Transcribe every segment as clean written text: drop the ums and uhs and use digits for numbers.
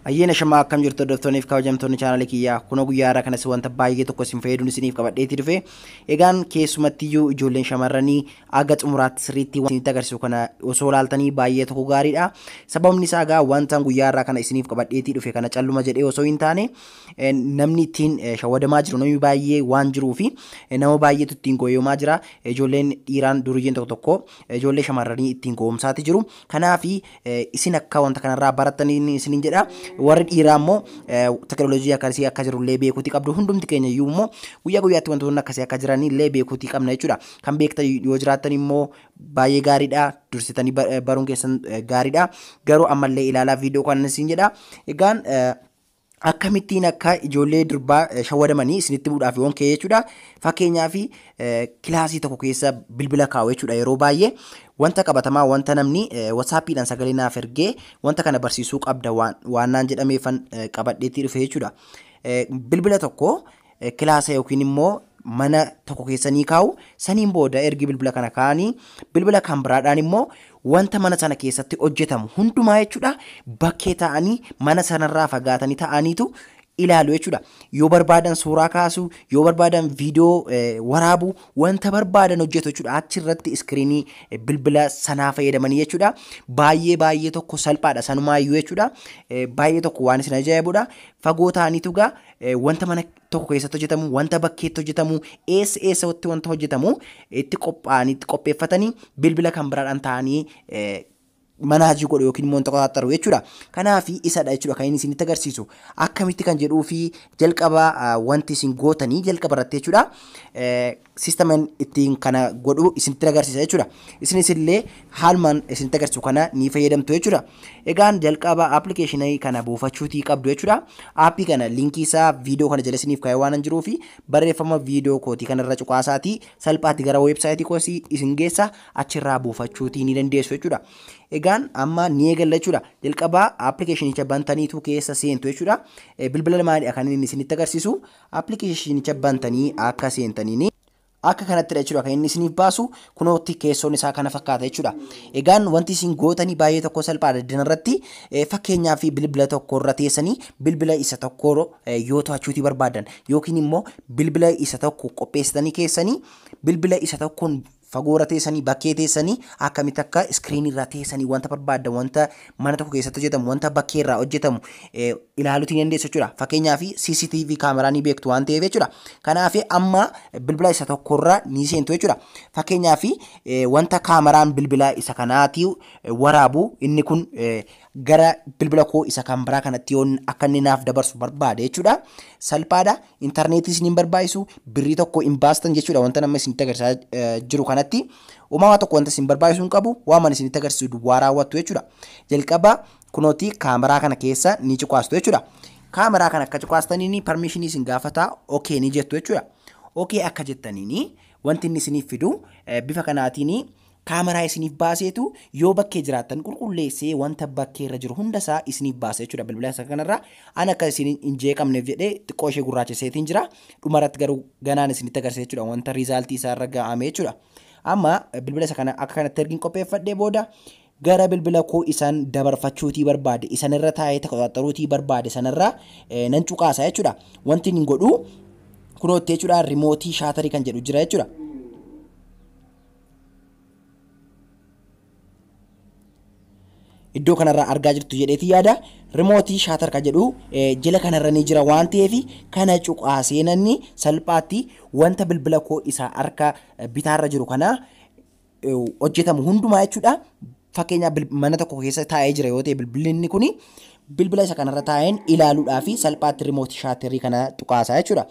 Ayyaana shamaa akkam jirtu hordoftoonniif kabajamtoonni chaanaalii kiyyaa kunoo guyyaa har'aa kanas wanta baay'ee tokko isin fayyaduun isiniif qabadheetii dhufe. Egaan keessumattiyyuu ijoolleen shamarranii aga xumuraatti sirriitti waan isinitti agarsiisu kana osoo ilaaltanii baay'ee tokko gaariidha. Sababni isaa egaa wanta guyyaa har'aa kana isiniif qabadheetii dhufe kana calluma jedhee osoo hin taane namni ittiin shawwadamaa jiru namni baay'ee waan jiruu fi nama baay'eetu ittiin gooyyomaa jira. Ijoolleen dhiiraan duriyyeen tokko tokko ijoollee shamarranii ittiin goomsaati jiru. Kanaaf isin akka wanta kanarraa barattanii isiniin jedha. Warri dhiiraa immoo teknooloojii akkasii akka jirullee beekuutii qabdu. Hundumti keenya iyyuu immoo guyyaa guyyaatti wantoonni akkasii akka jiran illee beekuutii qabna jechuudha. Kan beektan yoo jiraattan immoo baay'ee gaariidha. Dursitanii baruun keessan gaariidha. Garuu ammallee ilaalaa viidiyoo kana isin jedha. Egaan akkamittiin akka ijoollee durbaa shawwadamanii isinitti bu'uudhaaf yoon ka'e jechuudha. Fakkeenyaaf kilaasii tokko keessa bilbila kaa'u jechuudha. Yeroo baay'ee wanta qabatamaa wanta namni WhatsAppiidhaan sagalee naaf ergee wanta kana barsiisuu qabda waan naan jedhameefan qabadheetti dhufe jechuudha. Bilbila tokko kilaasa yookiin immoo mana tokko keessa ni kaa'u. Saniin booda ergi bilbila kana kaa'anii bilbila kan biraadhaan immoo wanta mana sana keessatti hojjetamu hundumaa jechuudha bakkee ta'anii mana sanarraa fagaatanii ta'aniitu ilaalu jechuudha. Yoo barbaadan suuraa kaasu, yoo barbaadan viidiyoo waraabu, wanta barbaadan hojjetu jechuudha. Achirratti iskiriinii bilbila sanaa fayyadamanii jechuudha. Baay'ee baay'ee tokko salphaadha sanumaayyuu jechuudha. Baay'ee tokko waan isin ajaa'ibudha. Fagoo ta'aniitu egaa wanta mana tokko keessatti hojjetamu, wanta bakkeetti hojjetamu, eessa eessatti wanta hojjetamu itti qophaa'anii itti qopheeffatanii bilbila kan biraadhaan ta'anii manaajii godhu yookiin immoo wanta qoxaaxaru jechuudha. Kanaaf isadha jechuudha kan inni isinitti agarsiisu. Akkamitti kan jedhuu fi jalqaba wanti isin gootanii jalqaba irratti jechuudha. Siistaman ittiin kana godhu isinitti agarsiisa jechuudha. Isinis illee haalumaan isinitti agarsiisu kana ni fayyadamtu jechuudha. Egaan jalqaba appilikeeshinii kana buufachuutii qabdu jechuudha. Aappii kana liinkii isaa viidiyoo kana jala isiniif kaa'ee waan jiruu fi barreeffama viidiyoo kootii kanarra cuqaasaatii salphaatti gara weebsaayitii koosii isin geessa achirraa buufachuutii ni dandeessu jechuudha. Egaan amma ni eegalla jechuudha. Jalqaba appilikeeshinicha bantaniitu keessa seentu jechuudha. Bilbila lamaanidha kan inni isinitti agarsiisu. Appilikeeshinicha bantanii akka seentaniini akka kanattidha jechuudha kan inni isiniif baasu. Kunootti keessoon isaa kana fakkaata jechuudha. Egaan wanti isin gootanii baay'ee tokko salphaadha dinarratti. Fakkeenyaaf bilbila tokko irra teessanii bilbila isa tokko yoo to'achuutii barbaadan yookiin immoo bilbila isa tokko qopheessitanii keessanii bilbila isa tokkoon fagoo irra teessanii bakkee teessanii akkamitti akka iskiriinii irra teessanii wanta barbaadan wanta mana tokko keessatti hojjetamu wanta bakkee irraa hojjetamu ilaaluutii ni dandeessu jechuudha. Fakkeenyaaf CCTV kaameraa ni beektu waan ta'eef jechuudha. Kanaaf amma bilbila isa tokkorra ni seentu jechuudha. Fakkeenyaaf wanta kaameraan bilbila isa kanaatii waraabu inni kun gara bilbila koo isa kan biraa kanatti yoon akka inni naaf dabarsu barbaade jechuudha. Salphaadha. Intarneetii isin hin barbaachisu birrii tokko hin baastan jechuudha wanta nama isinitti agarsiisaa jiru kanatti. Uumamaa tokko wanta isin barbaachisu hin qabu waan mana isinitti agarsiisu duwwaa raawwattu jechuudha. Jalqaba kunooti kaameraa kana keessa ni cuqaastu jechuudha. Kaameraa kana akka cuqaastaniin parmishinii isin gaafata okee ni jettu jechuudha. Okee akka jettaniin wanti inni isiniif fidu bifa kanaatiin kaameraa isiniif baaseetu yoo bakkee jiraattan qulqulleessee wanta bakkee irra jiru hundasaa isiniif baasa jechuudha. Bilbila isa kanarra an akka isin hin jeeqamneef jedhee xiqqoo ishee gurraachiseetiin jira. Dhumarratti garuu ganaan isinitti agarsiisa jechuudha wanta riizaaltii isaarra ga'ame jechuudha. Amma bilbila isa kana akka kanatti ergiin qopheeffadhee booda gara bilbila koo isaan dabarfachuutii barbaade isanirra taa'ee to'achuutii barbaade sanarra nan cuqaasa jechuudha. Wanti inni godhu kunootti jechuudha rimootii shaatarii kan jedhu jira jechuudha. Iddoo kanarraa argaa jirtu jedheeti yaada. Rimootii shaatar kan jedhu jala kanarra ni jira waan ta'eef kana cuqaasee namni salphaatti wanta bilbila koo isaa harka bitaarra jiru kana hojjetamu hundumaa jechuudha. Fakkeenyaaf mana tokko keessa taa'ee jira yoo ta'e bilbilli inni kuni bilbila isa kanarra taa'een ilaaluudhaa fi salphaatti rimootii shaatarii kana cuqaasaa jechuudha.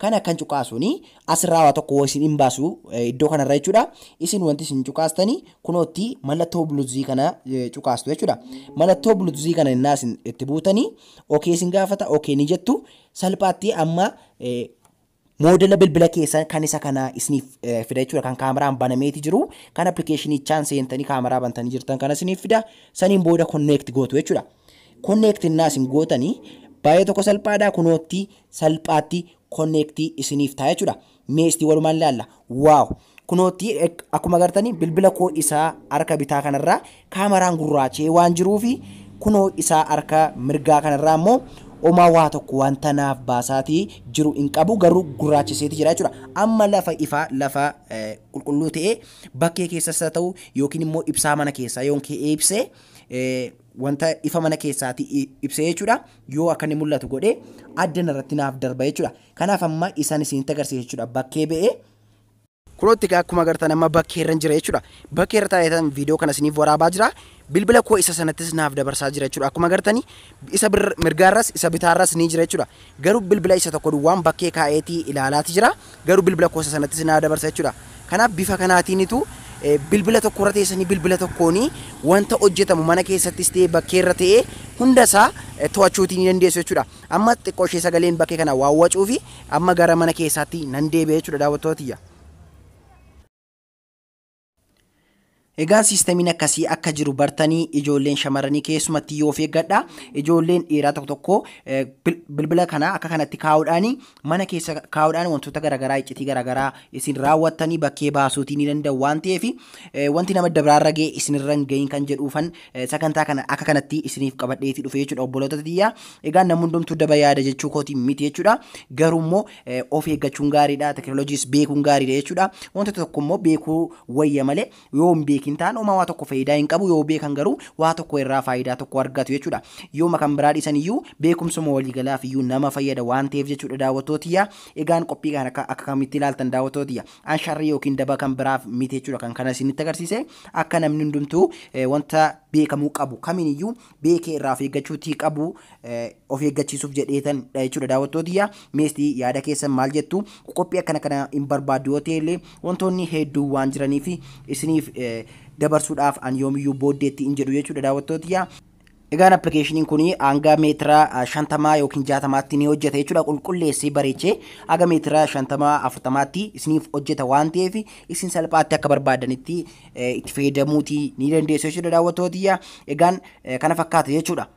Kana kan cuqaasuuni asirraa waa tokko isin hin baasu iddoo kanarra jechuudha. Isin wanti isin cuqaastanii kunootti mallattoo buluuzii kana cuqaastu jechuudha. Mallattoo buluuzii kana innaa isin itti buutanii okee isin gaafata okee ni jettu salphaatti amma moodela bilbila keessan kan isa kana isiniif fida jechuudha. Kan kaameraan banameeti jiru kan appilikeeshinichaan seentanii kaameraa bantanii jirtan kana isiniif fida. Saniin booda konneekti gootu jechuudha. Konneekti innaa isin gootanii baay'ee tokko salphaadha kunootti salphaatti konneektii isiniif ta'a jechuudha. Mee isti walumaan ilaalla. Waaw! Kunootti akkuma agartanii bilbila koo isaa harka bitaa kanarraa kaameraan gurraachee waan jiruufi Kunoo isaa harka mirgaa kanarraa immoo omaa waa tokko wanta naaf baasaatii jiru hin qabu, garuu gurraachiseeti jira jechuudha. Amma lafa ifaa, lafa qulqulluu ta'e bakkee keessas haa ta'u yookiin immoo ibsaa mana keessaa yoon ka'ee ibsee wanta ifa mana keessaati ibsee jechuudha. Yoo akka inni mul'atu godhee addana irratti naaf darba jechuudha. Kanaaf amma isaan isinitti agarsiisa jechuudha. Bakkee ba'ee kunootti akkuma agartan amma bakkee irra jira jechuudha. Bakkee irra taa'eetan viidiyoo kana isiniif waraabaa jira. Bilbila koo isa sanattis naaf dabarsaa jira jechuudha. Akkuma agartani isa mirgaarras isa bitaarras ni jira jechuudha. Garuu bilbila isa tokko duwwaan bakkee kaa'eetii ilaalaati jira. Garuu bilbila koo isa sanattis naaf dabarsa jechuudha. Kanaaf bifa kanaatiinitu bilbila tokko irra teessanii bilbila tokkoon wanta hojjetamu mana keessattis ta'ee bakkee irra ta'ee hundasaa to'achuutii ni dandeessu jechuudha. Amma xiqqoo ishee sagaleen bakkee kana waawwacuu fi amma gara mana keessaatti nan deebi'a jechuudha daawwattootiyya. Egaan siistamiin akkasii akka jiru bartanii ijoolleen shamarranii keessumatti yoo of eeggadha. Ijoolleen dhiiraa tokko tokko bilbila kana akka kanatti kaa'uudhaan mana keessa kaa'uudhaan wantoota garaagaraa iccitii garaagaraa isin raawwattanii bakkee baasuutii ni danda'u waan ta'eef wanti nama dabaraarra ga'e isinirra hin ga'iin kan jedhuufan sagantaa kana akka kanatti isiniif qabadheetii dhufe jechuudha obboloota tiyyaa. Egaan namni hundumtuu daba yaada jechuu kootii miti jechuudha. Garuu immoo of eeggachuun gaariidha. Teekinooloojiis beekuun gaariidha jechuudha. Wantoota tokko immoo beekuu wayya malee yoo hin beekin ta'an homaa waa tokko faayidaa hin qabu, yoo beekan garuu waa tokko irraa faayidaa tokko argatu jechuudha. Yooma kan biraa dhiisan iyyuu beekumsuma waliigalaaf iyyuu nama fayyada waan ta'eef jechuudha daawwattootiyya. Egaan qophii kana akka kamitti ilaaltan daawwattootiyya. An sharrii yookiin daba kan biraaf miti jechuudha kan kana isinitti agarsiise. Akka namni hundumtuu wanta beekamuu qabu kamiin iyyuu beekee irraa of eeggachuutii qabu of eeggachiisuuf jedheetan jechuudha daawwattootiyya. Meestii yaada keessan maal jettu? Qophii akkana kana hin barbaaddu yoo ta'e illee wantoonni hedduu waan jiraniif isiniif dabarsuudhaaf an yoomiyyuu booddeetti hin jedhu jechuudha daawwattootiyya. Egaan appilikeeshiniin kun hanga meetira 50 yookiin 60tti ni hojjeta jechuudha. Qulqulleessee bareechee hanga meetira 50 40tti isiniif hojjeta waan ta'eef isin salphaatti akka barbaadanitti itti fayyadamuutii ni dandeessu jechuudha daawwattootiyya. Egaan kana fakkaata jechuudha.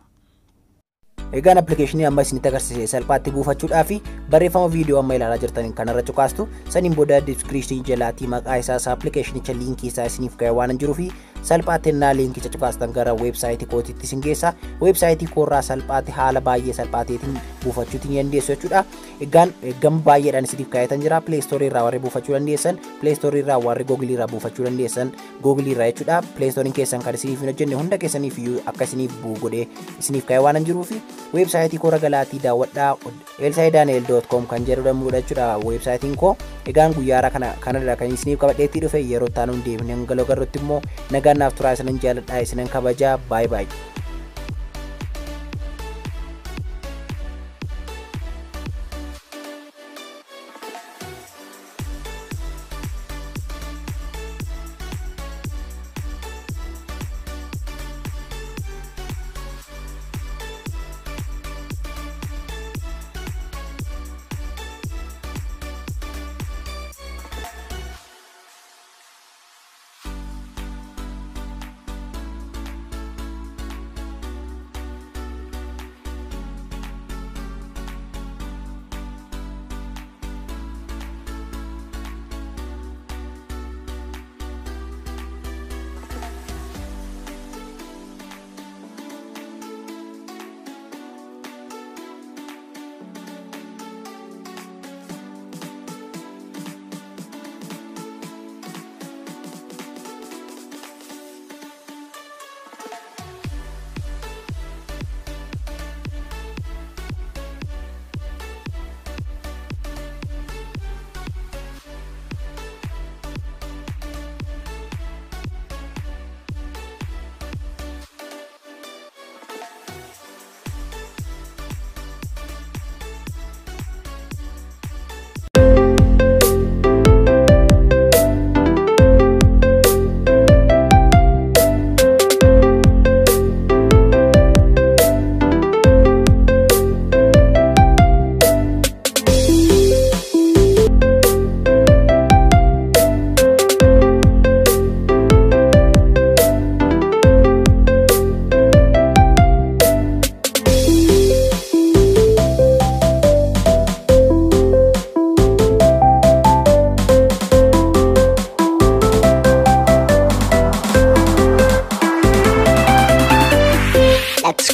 Egaan appilikeeshinii amma isinitti agarsiise salphaatti buufachuudhaaf barreeffama viidiyoo amma ilaalaa jirtan kanarra cuqaastu. Saniin booda diskiriipshinii jalaatii maqaa isaa appilikeeshinicha liinkii isaa isiniif ka'e waan hin jiruuf salphaatti innaa liinkicha cuqaastan gara weebsaayitii kootiitti isin geessa. Weebsaayitii koorraa salphaatti haala baay'ee salphaateetiin buufachuutii ni dandeessu jechuudha. Egaan gama baay'eedhaan isiniif kaa'etan jira. Pileestoorii irraa warri buufachuu dandeessan, pileestoorii irraa warri googilii irraa buufachuu dandeessan, googilii irraa jechuudha. Pileestooriin keessan kan isiniif hin hojjenne hunda keessaniif iyyuu akka isiniif bu'u godhee isiniif kaa'e waan hin jiruuf weebsaayitii koora galaatii daawwadhaa elsaidaniel.com kan jedhamudha jechuudha weebsaayitiin koo. Egaan guyyaa har'a kanadha kan isiniif qabadheetti dhufe. Yeroo taanuun deemnee hanga agarrutti immoo nagaan naaf turaa, isinan jaalladha, isinan kabajaa. Baay baay. Let's